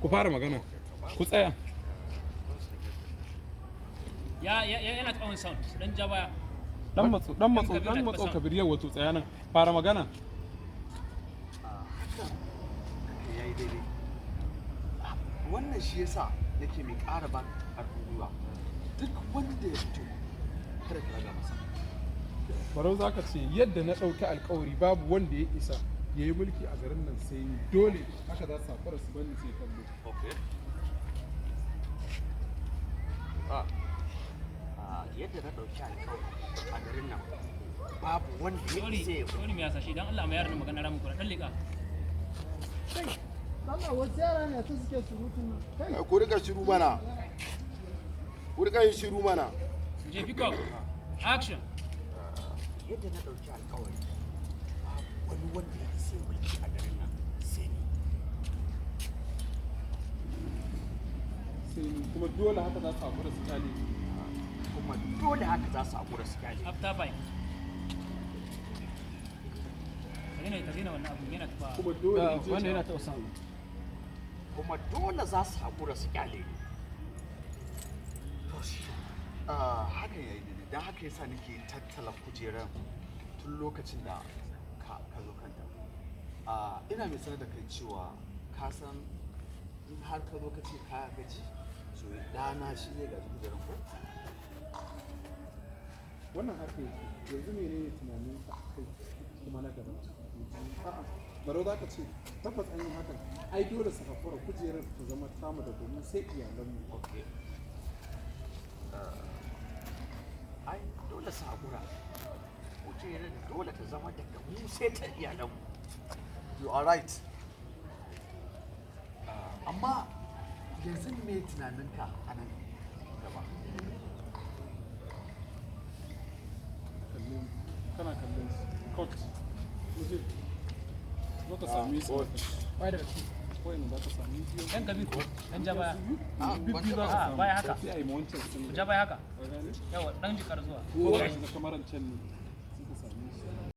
Ku fara magana. Ku tsaya. Yana tsawon sound dan ja baya. Dan matso, dan matso, dan matso Kabir, yau wato tsaya nan. Fara magana. Ya yi daidai. Wannan shi yasa nake mai ƙara ba ƙarfin gwiwa, duk wanda ya fito kada ka raga masa. Barau, za ka ce yadda na ɗauki alkawari, babu wanda ya isa ya yi mulki a garin nan sai ni. Dole haka za su haƙura su bani sai kallo. Okay. Yadda na ɗauki alkawari, a garin nan babu wanda ya Sorry, isa ya sorry, me yasa shi dan Allah mai yaran magana ramu kura dan leka. Allah, wasu yara ne ta suke surutun nan. Kai, Ku rika shiru mana, ku rika yin shiru mana. Je, pick up. Action. Yadda na ɗauki alkawari, babu wani wanda ya isa ya mulki a garin nan sai ni. Sai ni, kuma dole haka za su haƙura su kyale ni. Kuma dole haka za su haƙura su kyale. After five. Ka daina wannan abun, yana tafa. Kuma dole in je Wannan yana taɓa sound. Kuma dole za su haƙura su kyale ni. To shi hakan yayi daidai, don haka yasa nake tattala kujeran tun lokacin da ka zo kanta. Ina mai sanar da kai cewa ka san in har ka zo ka ce ka gaji, so ɗana shi zai gaji kujeran ko. Wannan haka yake. Yanzu menene tunanin ka kai kuma na gaba? A'a, Barau, za ka ce tabbas an yi hakan, ai dole su haƙura kujerar ta zama tamu da domin sai iyalanmu. Okay. Ai dole su haƙura, kujerar dole ta zama daga mu sai ta iyalanmu. You are right. Amma yanzu me tunaninka a nan gaba? Kallon, kana kallon su. Coach, muje zo ka sami su. Baya daga ciki. Ko ina za ka sami biyu. Dan Kabir dan ja baya. Biyu za ka Ah, samu. baya haka. Sai a yi ma wancan sun Ku ja baya haka. Ka gane? Yawa, dan jikar zuwa. Ko ga shi na kamaran can ne.